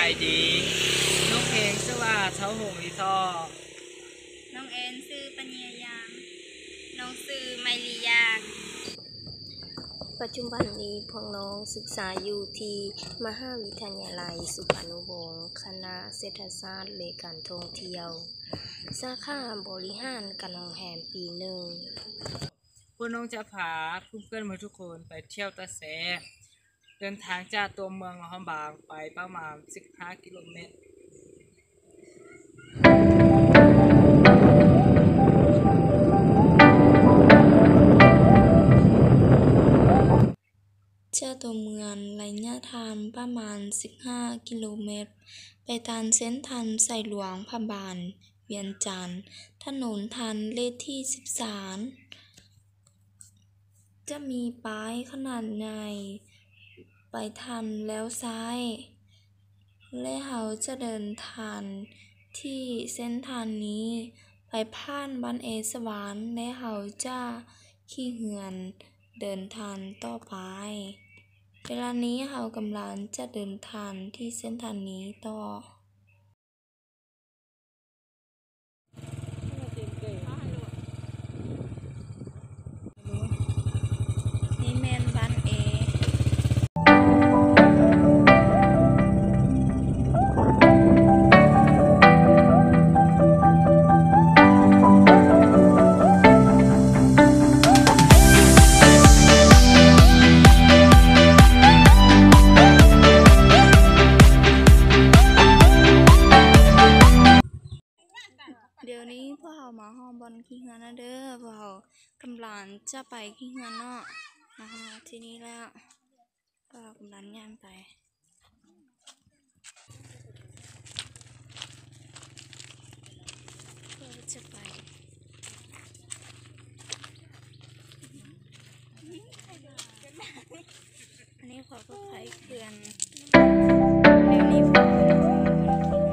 ສະບາຍດີ. ນ້ອງເອງຊື່ວ່າ ເຊົາຫົງ ລີທໍ່. ນ້ອງເອງຊື່ ປັນຍາຍາງ. ນ້ອງຊື່ ໄມລີຍາງ. ປັດຈຸບັນນີ້ພວກນ້ອງສຶກສາຢູ່ທີ່ມະຫາວິທະຍາໄລສຸພານຸວົງ ຄະນະເສດຖະສາດ ແລະ ການທ່ອງທ່ຽວ ສາຂາບໍລິຫານການໂຮງແຮມປີໜຶ່ງ. ພວກນ້ອງຈະພາເພື່ອນໆໝົດທຸກຄົນໄປທ່ຽວຕາແຊ. ເດີນທາງຈາກຕົວເມືອງຫຼວງພະບາງໄປປະມານສິບຫ້າກິໂລແມັດ. ຈາກຕົວເມືອງໄລຍະທາງປະມານສິບຫ້າກິໂລແມັດ ໄປຕາມເສັ້ນທາງສາຍຫຼວງພະບາງ ວຽງຈັນ, ຖະໜົນທາງເລກທີສິບສາມ ຈະມີປ້າຍຂະໜາດໃຫຍ່ໄປທາງລ້ຽວຊ້າຍ ແລະ ເຮົາຈະເດີນທາງທີ່ເສັ້ນທາງນີ້ໄປຜ່ານບ້ານເອສະຫວານ ແລະ ເຮົາຈະຂີ່ເຮືອເດີນທາງຕໍ່ໄປ. ເວລານີ້ເຮົາກຳລັງຈະເດີນທາງທີ່ເສັ້ນທາງນີ້ຕໍ່. ນີ້ແມ່ນບ້ານເອ. ດຽວນີ້ພວກເຮົາມາຮອດບ່ອນຂີ່ເຮືອແລ້ວເດີ. ພວກເຮົາກຳລັງຈະໄປຂີ່ເຮືອເນາະ. ມາຮອດທີ່ນີ້ແລ້ວ ພວກເຮົາກຳລັງຍ່າງໄປ. ເພື່ອຈະໄປ ອັນນີ້ຂໍໄປເຂື່ອນ. ດຽວນີ້ພວກເຮົາມາຮອດເຂື່ອນ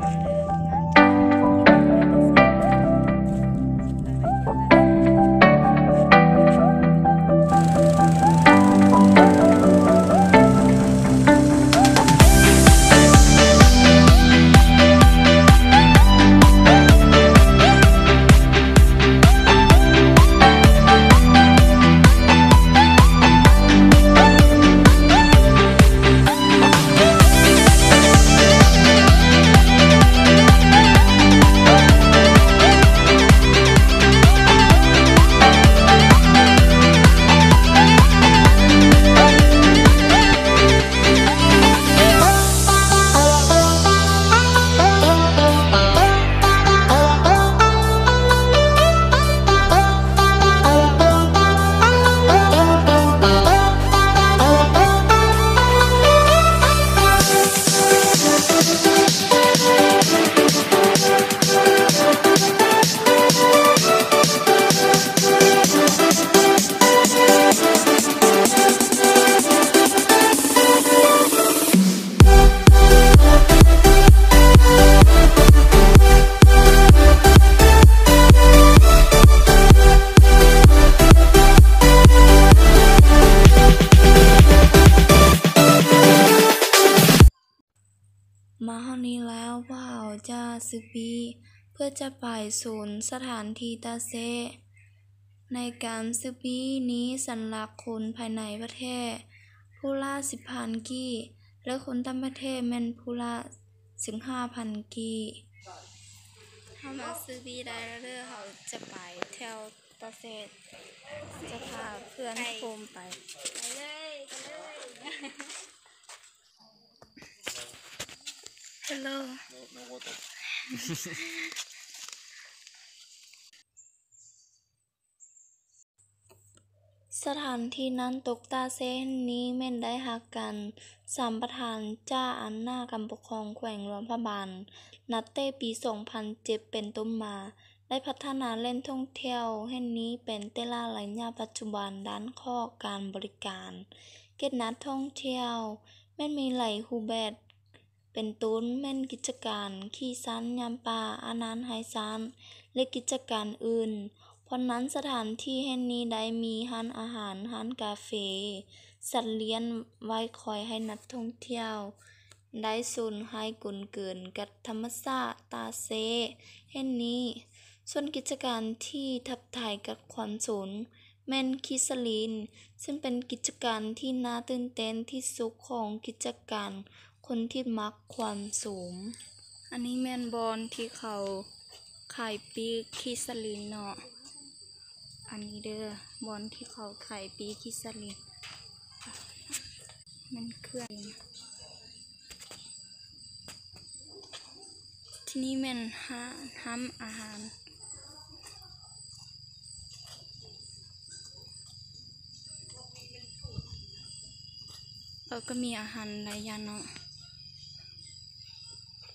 ແລ້ວເດີ. ມາຮອດນີ້ແລ້ວ ພວກເຮົາຈະຊື້ປີ້ເພື່ອຈະໄປສູນສະຖານທີ່ຕາເຊ. ໃນການຊື້ປີ້ນີ້ ສຳລັບຄົນພາຍໃນປະເທດ ຜູ້ລະສິບພັນກີບ ແລະ ຄົນຕ່າງປະເທດແມ່ນຜູ້ລະສິບຫ້າພັນກີບ. ເຮົາມາຊື້ປີ້ໄດ້ແລ້ວເດີ. ເຮົາຈະໄປທ່ຽວຕາເຊ ຈະພາເພື່ອນໂຮມໄປ. ໄປເລີຍ ໄປເລີຍ. Hello. No, no water. ສະຖານທີ່ນ້ຳຕົກຕາເຊແຫ່ງນີ້ແມ່ນໄດ້ຮັບການສຳປະທານຈາກອຳນາດການປົກຄອງແຂວງຫຼວງພະບາງ ນັບແຕ່ປີສອງພັນເຈັດເປັນຕົ້ນມາ ໄດ້ພັດທະນາແຫຼ່ງທ່ອງທ່ຽວແຫ່ງນີ້ເປັນເຕລະໄລຍະປັດຈຸບັນດ້ານຂໍ້ການບໍລິການແກ່ນັກທ່ອງທ່ຽວ ແມ່ນມີຫຼາຍຮູບແບບ ເປັນຕົ້ນແມ່ນກິດຈະການຂີ່ຊ້າງຍ່າງປ່າ, ອາຫານໄຮ່ຊ້າງ ແລະ ກິດຈະການອື່ນ. ພ້ອມນັ້ນສະຖານທີ່ແຫ່ງນີ້ໄດ້ມີຮ້ານອາຫານ, ຮ້ານກາເຟ, ສັດລ້ຽງໄວ້ຄອຍໃຫ້ນັກທ່ອງທ່ຽວ ໄດ້ສູນຮ້າຍກົນເກີນກັບທຳມະຊາດຕາເຊແຫ່ງນີ້. ສ່ວນກິດຈະການທີ່ທັບທາຍກັບຄວາມສູງ ແມ່ນຄີສະລິນ, ເຊິ່ງເປັນກິດຈະການທີ່ໜ້າຕື່ນເຕັ້ນທີ່ສຸດຂອງກິດຈະການຄົນທີ່ມັກຄວາມສູງ. ອັນນີ້ແມ່ນບ່ອນທີ່ເຂົາຂາຍປີ້ງຄີສະລິນເນາະ. ອັນນີ້ເດີ ບ່ອນທີ່ເຂົາຂາຍປີ້ງຄີສະລິນ ແມ່ນເຂື່ອນ. ທີ່ນີ້ແມ່ນຮ້ານ ຮ້ານອາຫານ ເຂົາກໍມີອາຫານຫຼາຍຢ່າງເນາະ,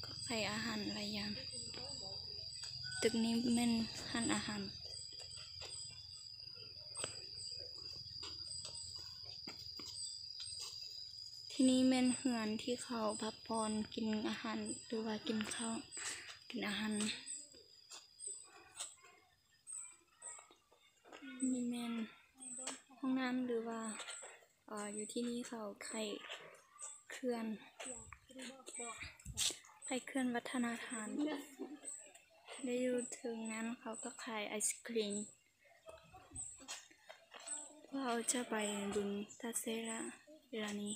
ກໍຂາຍອາຫານຫຼາຍຢ່າງ. ຕຶກນີ້ແມ່ນຮ້ານອາຫານ. ທີ່ນີ້ແມ່ນເຮືອນທີ່ເຂົາພັກຜ່ອນ ກິນອາຫານ ຫຼືວ່າກິນເຂົ້າ ກິນອາຫານ. ນີ້ແມ່ນຫ້ອງນ້ຳ ຫຼືວ່າ ເອີ ຢູ່ທີ່ນີ້ເຂົາຂາຍເຄື່ອງ ຂາຍເຄື່ອງວັດທະນະທຳ ແລະ ຢູ່ເທິງນັ້ນເຂົາກໍຂາຍໄອສະຄຣີມ. ພວກເຮົາຈະໄປເບິ່ງຕາເຊລະເວລານີ້.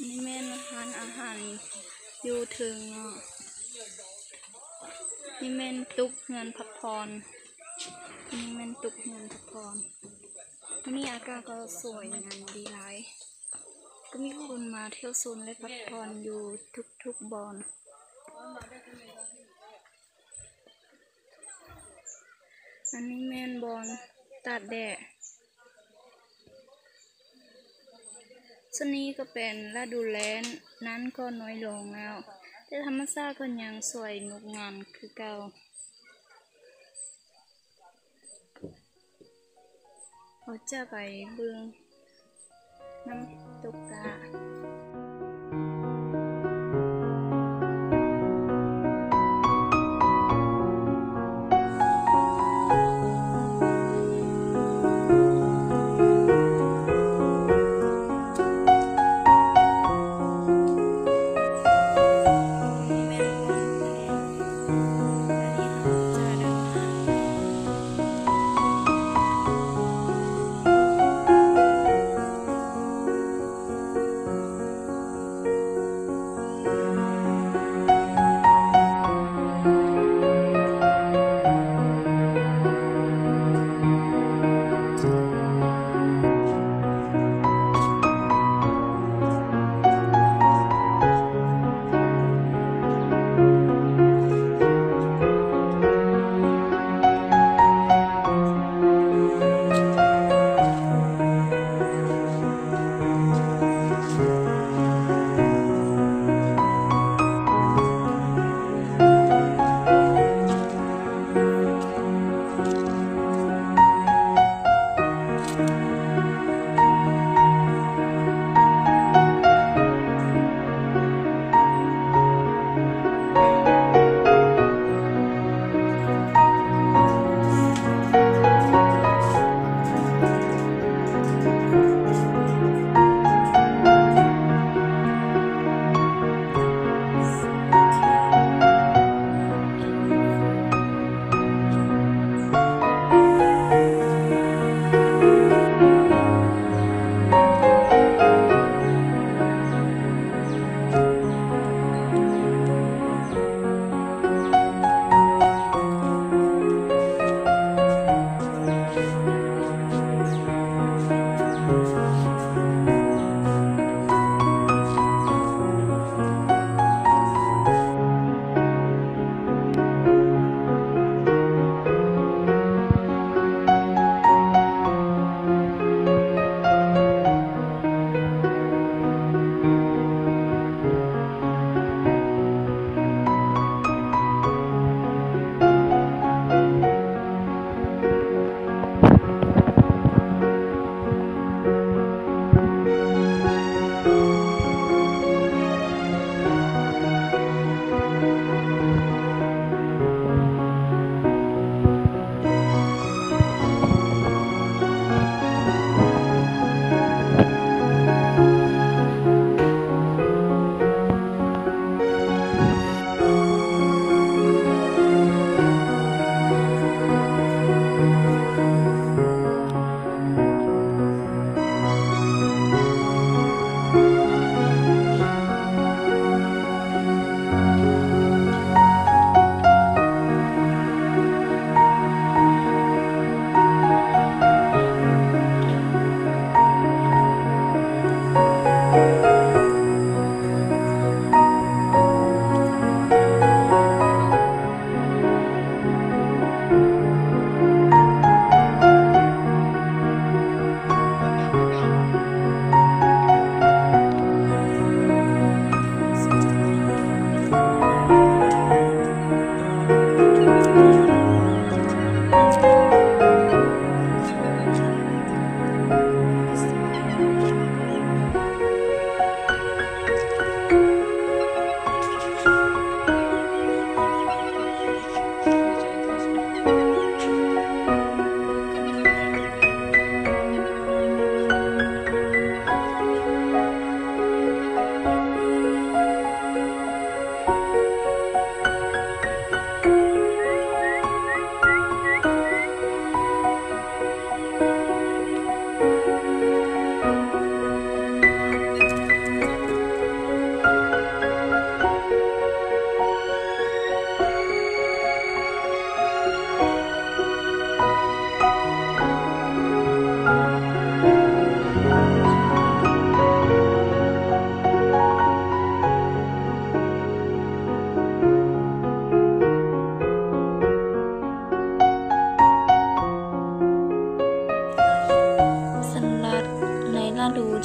ນີ້ແມ່ນຮ້ານອາຫານຢູ່ເທິງເນາະ. ນີ້ແມ່ນຕຸກເຮືອນພັກຜ່ອນ ນີ້ແມ່ນຕຸກເຮືອນພັກຜ່ອນ. ມື້ນີ້ອາກາດກໍສວຍງາມດີຫຼາຍ, ກໍມີຄົນມາທ່ຽວຊົມ ແລະ ພັກຜ່ອນຢູ່ທຸກໆບ່ອນ. ອັນນີ້ແມ່ນບ່ອນຕາກແດດ. ຊ່ວງນີ້ກໍເປັນລະດູແລ້ງ, ນ້ຳກໍນ້ອຍລົງແລ້ວ, ແຕ່ທຳມະຊາດກໍຍັງສວຍງົດງາມຄືເກົ່າ. ເຮົາຈະໄປເບິ່ງນ້ຳຕົກຕາ.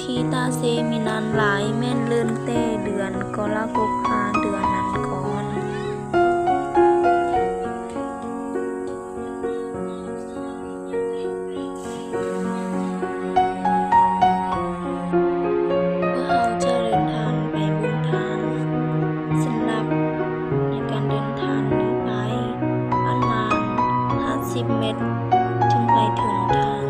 ທີ່ຕາເຊມີນານຫຼາຍແມ່ນເລີ່ມແຕ່ເດືອນກໍລະກົກຫາເດືອນມັງກອນ. ພວກເຮົາຈະເດີນທາງໄປບຸນທານ. ສຳລັບໃນການເດີນທາງນີ້ໄປປະມານຫ້າສິບເມັດ ຈຶ່ງໄປເຖິງທາງ.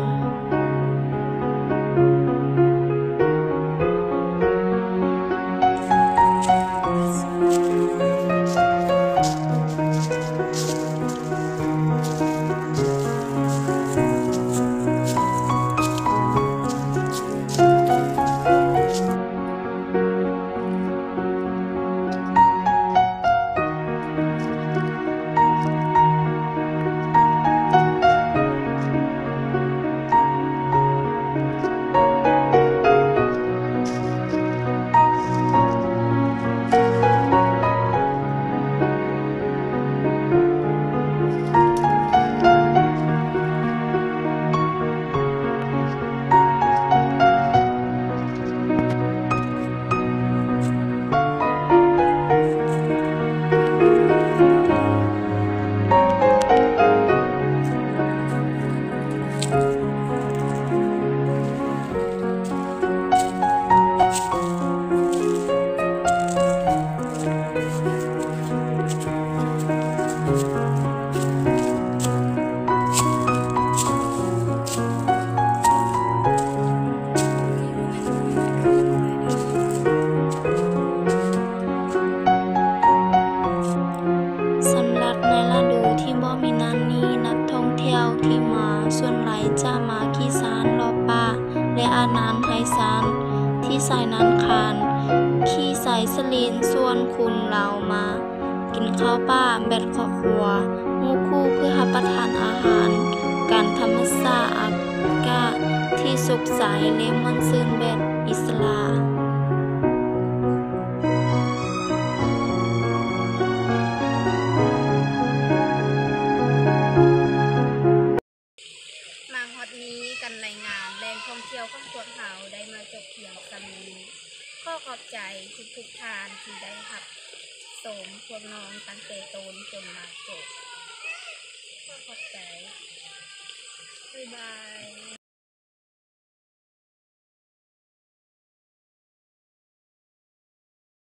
ສຳລັບໃນລະດູທີ່ບໍ່ມີນານນີ້, ນັກທ່ອງທ່ຽວທີ່ມາສ່ວນຫຼາຍຈະມາຂີ່ຊ້າງເລາະປ່າ ແລະ ອານານໄຮຊ້າງທີ່ສາຍນານຄານ ຂີ່ສາຍສະລິງຊວນຄູນເຫຼົ່າມາ ກິນເຂົ້າປ່າແບບຄອບຄົວ ໝູ່ຄູ່ເພື່ອຮັບປະທານອາຫານການທຳມະຊາດ ອາກາດທີ່ສົດໃສ ແລະ ມ່ວນຊື່ນແບບອິດສະຫຼະ. ມາຮອດນີ້ ການລາຍງານແຫຼ່ງທ່ອງທ່ຽວຂອງພວກເຮົາໄດ້ມາຈົບພຽງສ່ຳນີ້. ຂໍຂອບໃຈທຸກໆທ່ານທີ່ໄດ້ຮັບຊົມພວກນ້ອງຕັ້ງແຕ່ຕົ້ນຈົນມາຈົບ. ຂໍຂອບໃຈ. ບາຍບາຍ.